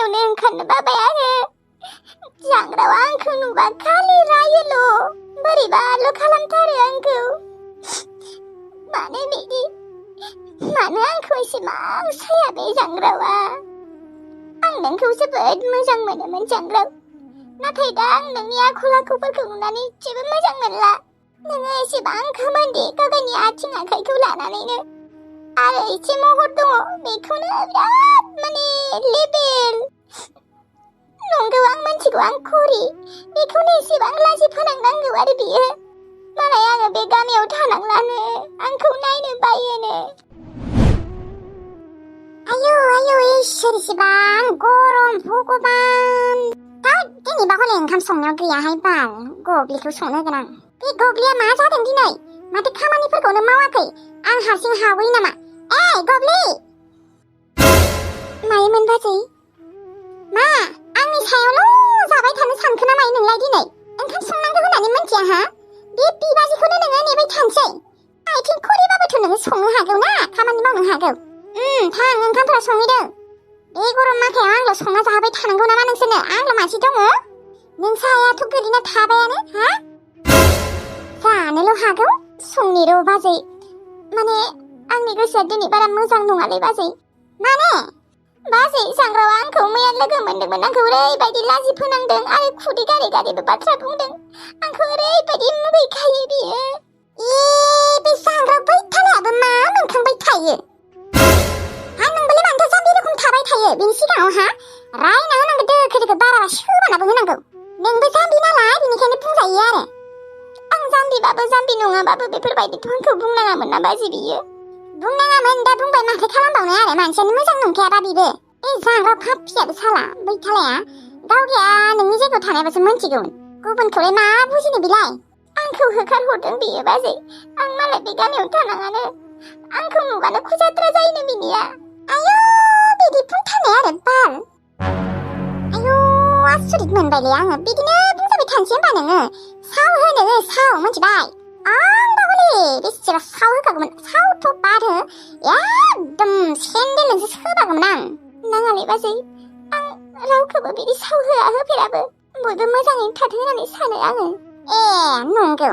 गामियावनो ओंखारनो बाबाय आरो जांग्रावा आंखौ नुबा खालि रायोल' बोरैबाल' खालामथारो आंखौ मानो आंखौ एसेबां साया बे जांग्रावा आं नोंखौ जोबोद मोजां मोनोमोन जांग्राव नाथाय दा आं नोंनि आखल आखुफोरखौ नुनानै जेबो मोजां मोनला नोङो एसेबां खामानि गावनि आथिं आखाइखौ लानानैनो आरो एसे महर दङ बेखौनो बिराद लेबेल नंगौ आं मिथिगौ आं खरि बेखौनो एसेबां लाजि फोनांनांगौ आरो बियो मालाय आङो बे गामियाव थानांलानो आंखौ नायनो बायोनो आयौ इसोर इसेबां गरम भगबान दिनैबा हले ओंखाम संनायाव गैयाहाय बाल गग्लिखौ संनो गोनां बे गग्लिया मा जादों दिनै माथो खामानिफोरखौनो मावाखै आं हारसिं हावै नामा गग्लि मायोमोन बाजै मा आंनि सायावल' जाबाय थानो सानखो ना मायो नोंलाय दिनै ओंखाम संनांगौ होननानै मिन्थिया हा बे बिबाजैखौनो नोङो नेबाय थानोसै आथिं खरिबाबोथ' नोङो संनो हागौ ना खामानि मावनो हागौ थां ओंखामफोरा संहैदों बे गरम माथायाव आंल' संना जाहोबाय थानांगौ नामा नोंसोरनो आंल' मानसि दङ नोंसा आयाथ' गोलैना थाबायानो हा जानोल' हागौ संनि र' बाजै माने आंनि गोसोआ दिनै बारा मोजां नङालै बाजै माने बाजै जांग्रावा आंखौ मैया लोगो मोनदोंमोन आंखौ ओरैबायदि लाजि फोनांदों आरो खुदै गारै गारैबो बाथ्रा बुंदों आंखौ ओरैबायदि मुगैखायो बियो बे जांग्रा बैथालायाबो मा मोनखांबाय थायो नोंबोलाय मानोथो जाम्बि रखम थाबाय थायो बेनि सिगाङाव हा रायना होनांगौ दोखो बाराबा सोबानाबो होनांगौ नोंबो जाम्बि नालाय बेनिखायनो बुंजायो आरो आं जाम्बिबाबो जाम्बि नङाबाबो बेफोरबायदिथ' आंखौ बुंनाङामोन ना बाजै बियो बुंनाङामोन दा बुंबाय माथो खालामबावनो आरो मानसियानो मोजां नंखायाबा बेबो बे जाग्रा फाफियाबो साला बैथालाया गावरिया नोंनि जायगायाव थानायबासो मोनथिगौमोन गुबुनखौलाय मा बुजिनो बिलाय आंखौ होखारहरदों बियो बाजै आं मालाय बे गामियाव थानाङानो आंखौ नुबानो खुजाद्रा जायोनो बिनिया आयौ बिदि बुंथारनाय आरो बाल आयौ आसरित मोनबायलै आङो बिदिनो बुंजाबाय थानोसै होनबा नोङो साव हो नोङो साव मोनथिबाय आंबा हले बेसेबा साव होखागौमोन सावथ' बारो एकदम सेन्देलजोंसो सोबागौमोन आं नाङालै बाजै आं रावखौबो बिदि साव होफेराबो बयबो मोजाङैनो थाथों होननानै सानो आङो नंगौ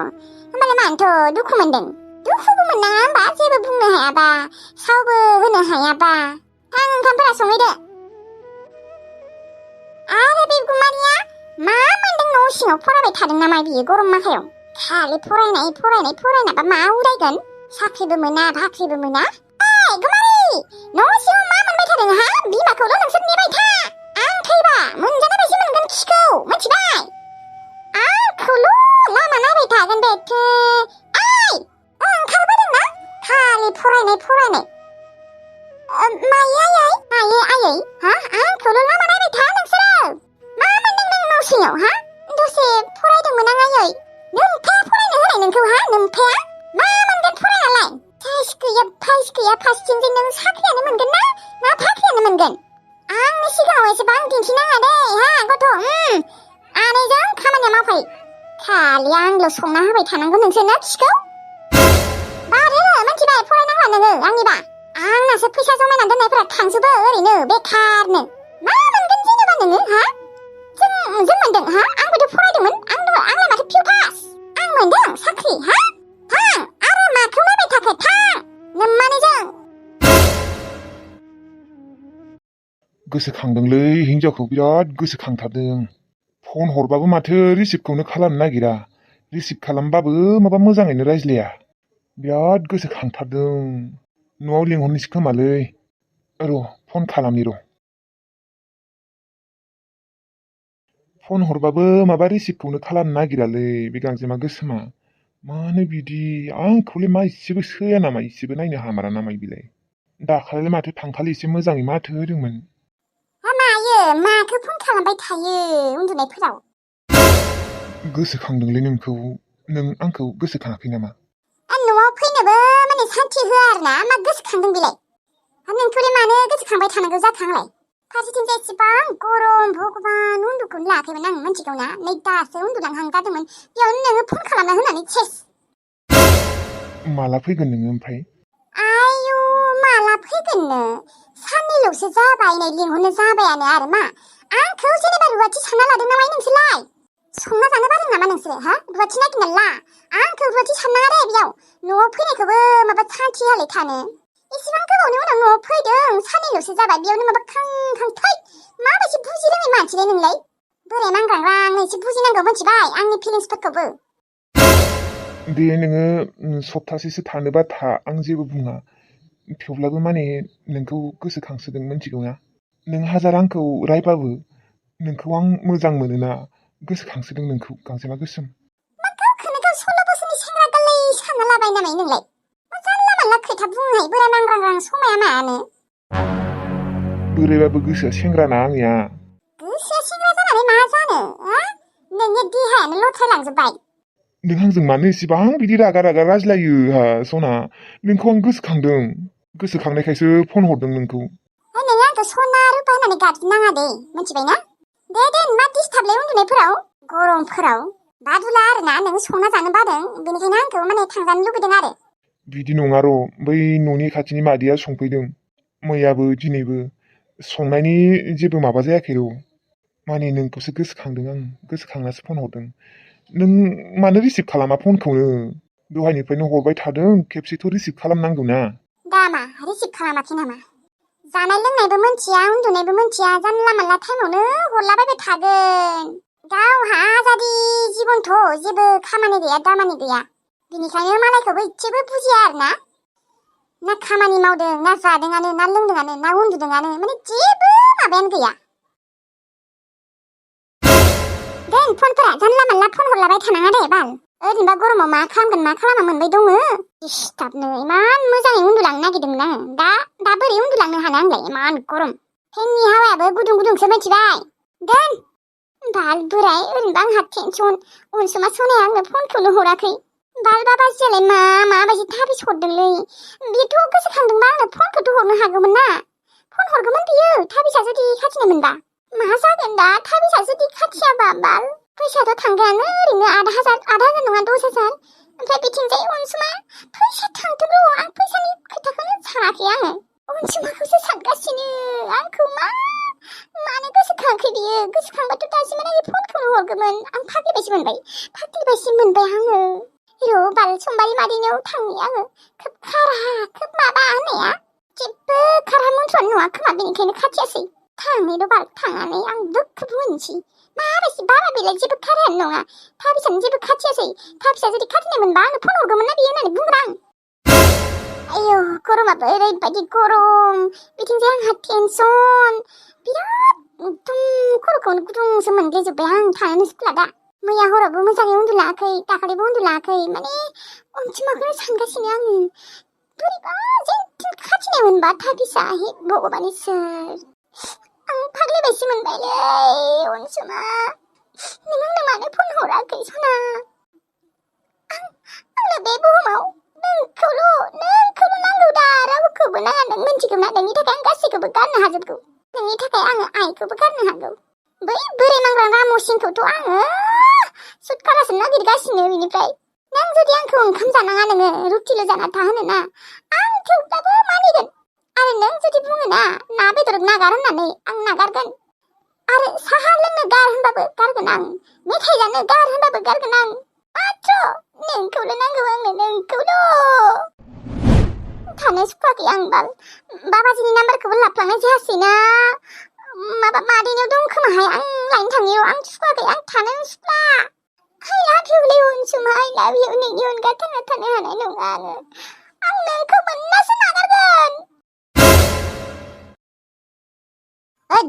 होमबालाय मानोथ' दुखु मोनदों दुखुबो मोननाङा होमबा जेबो बुंनो हायाबा सावबो होनो हायाबा आं ओंखामफोरा संहैदो आरो बे गुमारिया मा मोनदों न' सिङाव फरायबाय थादों नामा बियो गरम माखायाव खालि फरायनायबा मा उरायगोन साख्रिबो मोना बाख्रिबो मोना गुमारि न' सिङाव मा मोनबाय थादों हा बिमाखौल' नोंसोर नेबाय था आं थैबा मोनजानाय बायदि मोनगोन खिखौ मिथिबाय आंखौल' लामा नायबाय थागोन बेथो ओंखारबोदोंना खालि फरायनाय मायै आयै हा आंखौल' लामा नायबाय था नोंसोरो मा मोनदों नों न' सिङाव हा दसे फरायदोंमोन आं आयै नोमफाया फरायनो होनाय नोंखौ हा नोमफाया मा मोनगोन फरायनालाय साइस गैया फाइस गैया फारसेथिंजों नों साख्रियानो मोनगोन ना फाख्रियानो मोनगोन आंनि सिगाङाव एसेबां दिन्थिनाङा दे हा गथ' आनैजों खामानिया मावफायो खालि आंल' संना होबाय थानांगौ नोंसोरनो खिखौ बारो मिथिबाय फरायनांला नोङो आंनिबा आंनासो फैसा जमायना दोननायफोरा थांजोबो ओरैनो बेखारनो मा मोनगोन जेनेबा नोङो हा जों मोनदों हा आंबोथ' फरायदोंमोन आंलाय माथो पिउ पास आं मोनदों साख्रि हा थां आरो माखौ नायबाय थाखो थां नोम्मानैजों गोसोखांदोंलै हिनजावखौ बिराद गोसोखांथारदों फन हरबाबो माथो रिसिभखौनो खालामनो नागिरा रिसिभ खालामबाबो माबा मोजाङैनो रायज्लाया बिराद गोसोखांथारदों न'आव लिंहरनोसै खोमालै र' फन खालामनि र' फन हरबाबो माबा रिसिभखौनो खालामनो नागिरालै बे गांजेमा गोसोमा मानो बिदि आंखौलाय मा इसेबो सैया नामा इसेबो नायनो हामारा नामा बिलाय दाखालिलाय माथो थांखालि एसे मोजाङै माथो होदोंमोन माथो फन खालामबाय थायो उन्दुनायफोराव गोसोखांदोंलै नोंखौ नों आंखौ गोसोखाङाखै नामा न'आव फैनोबो माने सान्थि होआ आरोना मा गोसोखांदों बेलाय नोंखौलाय मानो गोसोखांबाय थानांगौ जाखो आंलाय फारसेथिं एसेबां गरम भगबान उन्दुखौनो लायाखैमोन आं मिथिगौना नै दासो उन्दुलांहां जादोंमोन बेयावनो नोङो फन खालामना होनानै सेस माला फैगोन नोङो ओमफ्राय आयु माला फैगोननो साननैल' साननैल'सो जाबाय नै लिंहरनो जाबायानो आरो मा आंखौ जेनेबा रुवाथि सानना लादों नामा नोंसोरलाय संना जानो बादों नामा नोंसोरो हा रुवाथि नागिरना ला आंखौ रुवाथि साननाङा दे बेयाव न'आव फैनायखौबो माबा सान्थि हालाय थानो इसेबां गोबावनि उनाव न'आव फैदों साननैल'सो जाबाय बेयावनो माबा खां थै माबायदि बुजिरोङै मानसिलै नोंलाय बोराय मांग्रां एसे बुजिनांगौ मिथिबाय आंनि फिलिंसफोरखौबो दे नोङो सप्तासेसो थानोबा था आं जेबो बुङा थेवब्लाबो माने नोंखौ गोसोखांसोदों मिथिगौना नों हाजार आंखौ रायबाबो नोंखौ आं मोजां मोनोना गोसोखांसोदों नोंखौ गांजेमा गोसोम मा गावखौनो गाव 16 बोसोरनि सेंग्रा गोरलै सानना लाबाय नामा नोंलाय मा जानला मानला खोथा बुंनाय बोराय मांग्रां समाया मानो बोरायबाबो गोसोआ सेंग्राना आंनिया गोसोआ सेंग्रा जानानै मा जानो हा नोंनि देहायानो लथायलांजोब्बाय नों आंजों मानो इसेबां बिदि रागा रायज्लायो हा सना नोंखौ आं गोसोखांनायखायसो फन हरदों नोंखौ नों आंखौ सना रुपा होननानै गाबज्रिनाङा दे मिथिबायना दे मा डिस्टार्बलाय उन्दुनायफोराव गरमफोराव बादुला आरोना नों संना जानो बादों बेनिखायनो आंखौ माने थांजानो लुगैदों आरो बिदि नङा र' बै न'नि खाथिनि मादैया संफैदों मैयाबो दिनैबो संनायनि जेबो माबा जायाखै र' माने नोंखौसो गोसोखांदों आं गोसोखांनासो फन हरदों नों मानो रिसिभ खालामा फनखौनो दहायनिफ्रायनो हरबाय थादों खेबसेथ' रिसिभ खालामनांगौ ना दामा रिसिभ खालामाखै नामा जानाय लोंनायबो मोनथिया उन्दुनायबो मोनथिया जानला मानला टाइमावनो हरलाबायबाय थागोन गावहा आजादि जिबनथ' जेबो खामानि गैया दामानि गैया बिनिखायनो मालायखौबो इसेबो बुजिया आरोना ना खामानि मावदों ना जादोंआनो ना लोंदोंआनो ना उन्दुदोंआनो माने जेबो माबायानो गैया दोन फनफोरा जानला मानला फन हरलाबाय थानाङा दे बाल ओरैनोबा गरमाव मा खालामगोन मा खालामा मोनबाय दङ दिसटार्बनो इमान मोजाङै उन्दुलांनो नागिरदोंमोन आङो दा बोरै उन्दुलांनो हानो आंलाय इमान गरम फेननि हावायाबो गुदुंसो मिथिबाय दोन बाल बोराय ओरैनोबा आंहा टेनसन अनसुमा सनाया आंनो फनखौनो हराखै बाल बाबाजियालाय माबायदि थाबिस हरदोंलै बेथ' गोसोखांदोंबा आंनो फनखौथ' हरनो हागौमोन ना फन हरगौमोन बियो थाबिसा जुदि खाथिनो मोनबा मा जागोन दा थाबिसा जुदि खाथियाबा बाल फैसाथ' थांगोनानो ओरैनो 8,000 नङा 10,000 ओमफ्राय बिथिंजाय अनसुमा फैसा थांथों र' आं फैसानि खोथाखौनो सानाखै आङो अनसुमाखौसो सानगासिनो आंखौ मानो गोसोखाङाखै बियो गोसोखांबाथ' दासिमहालागै फनखौनो हरगौमोन आं फाग्लिबायसो मोनबाय आङो र' बाल समबारि मादैनियाव थांनि आङो खोब माबा होननाया जेबो खारहा मन्थ्रआनो नङा खोमा बेनिखायनो खाथियासै थांनि र' बाल थांनानै आं दुखु बुंनोसै माबायदि बाबा बेलाय जेबो खारहायानो नङा थाबिसानो जेबो खाथियासै थाबिसा जुदि खाथिनाय मोनबा आंनो फन हरगौमोन ना बियो होननानै बुंग्रा आं आयौ गरमाबो ओरैबायदि गरम बिथिंजाय आंहा टेनसन बिराद एकदम खर'खौनो गुदुंसो मोनग्लिजोब्बाय आं थानोनो सुखुला दा मैया हरावबो मोजाङै उन्दुलाङाखै दाखालिबो उन्दुलाङाखै माने अनसुमाखौनो सानगासिनो आङो बोरैबा जेनथेन खाथिनाय मोनबा थाबिसा हे भगबान इसोर आं फाग्लिबायसो मोनबायलै अनसुमा नों आंनो मानो फन हराखै सना आंनो बे बुहुमाव नोंखौल' नांगौ दा रावखौबो नाङा नों मिन्थिगौ ना नोंनि थाखाय आं गासैखौबो गारनो हाजोबगौ नोंनि थाखाय आङो आइखौबो गारनो हागौ बै बोराय मांग्रां रामसिंखौथ' आङो सुट खालामनो नागिरगासिनो बिनिफ्राय नों जुदि आंखौ ओंखाम जानाङा नोङो रुटिल' जाना थाहोनो ना आं थेवब्लाबो मानिगोन आरो नों जुदि बुङो ना ना बेदर नागार होननानै आं नागारगोन आरो साहा लोंनो गार होनबाबो गारगोन आं मेथाइ जानो गार होनबाबो गारगोन आं माथ्र नोंखौल' नांगौ आंनो नोंखौल' थानो सुखुवाखै आं बाल बाबाजिनि नाम्बारखौबो लाफ्लांनाय जायासैना माबा मादैनियाव दं खोमाहाय आं लायनो थांनायाव आं सुखुवाखै आं थानो सुखुला I love you लै अनसुमा I love you नोंनि अनगा थांना थानो हानाय नङा आं नोंखौ मोननासो नागारगोन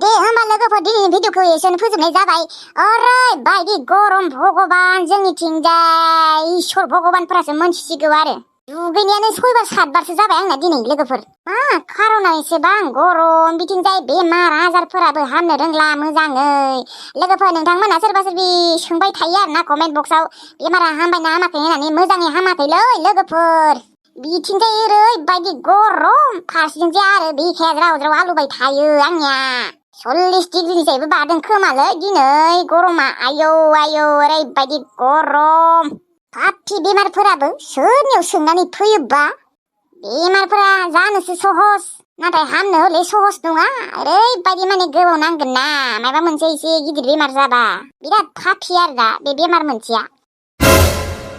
दे होमबा लोगोफोर दिनैनि भिडिअखौ एसेनो फोजोबनाय जाबाय ओरैबायदि गरम भगबान जोंनिथिंजाय इसोर भगबानफोरासो मोनथिसिगौ आरो दुगैनायानो 6 बार 7 बारसो जाबाय आंना दिनै लोगोफोर मा खार'नाव एसेबां गरम बिथिंजाय बेमार आजारफोराबो हामनो रोंला मोजाङै लोगोफोर नोंथांमोना सोरबा सोरबि सोंबाय थायो आरोना कमेन्ट बक्सआव बेमारा हामबायना हामाखै होननानै मोजाङै हामाखैलै लोगोफोर बिथिंजाय ओरैबायदि गरम फारसेथिंजाय आरो बिखाया ज्राव ज्राव आलुबाय थायो आंनिया 40 डिग्रिनिसायबो बारदों खोमालै दिनै गरमा आयौ ओरैबायदि गरम पापि बेमारफोराबो सोरनियाव सोंनानै फैयोबा बेमारफोरा जानोसो सहस नाथाय हामनो हले सहस नङा ओरैबायदि माने गोबाव नांगोन ना माबा मोनसे एसे गिदिर बेमार जाबा बिराद फाफि आरो दा बे बेमार मोनसेया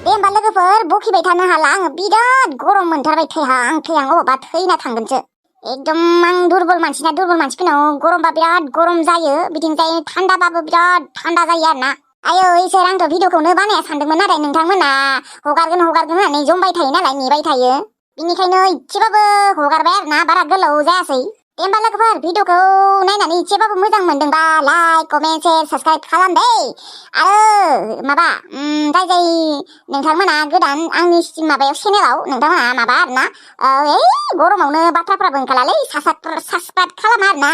दे होमबा लोगोफोर बखिबाय थानो हाला आङो बिराद गरम मोनथारबाय थैहां अबावबा थैना थांगोनसो एकदम आं दुरबल मानसिफोरनाव गरमबा बिराद गरम जायो बिदिनो थान्दाबाबो बिराद थान्दा जायो आरो ना आयो इसोर आंथ' भिडिअखौनो बानाया सानदोंमोन नाथाय नोंथांमोना हगारगोन होननानै जमबाय थायो नालाय नेबाय थायो बिनिखायनो इसेबाबो हगारबाय आरो ना बारा गोलाव जायासै दे होमबा लोगोफोर भिडिअखौ नायनानै इसेबाबो मोजां मोनदोंबा लाइक कमेन्ट शेयार साबस्क्राइब खालाम दै आरो माबा जाय नोंथांमोना गोदान आंनि माबायाव चेनेलाव नोंथांमोना माबा आरो ना गरमावनो बाथ्राफ्राबो ओंखारलालै साबस्क्राइब खालामा आरो ना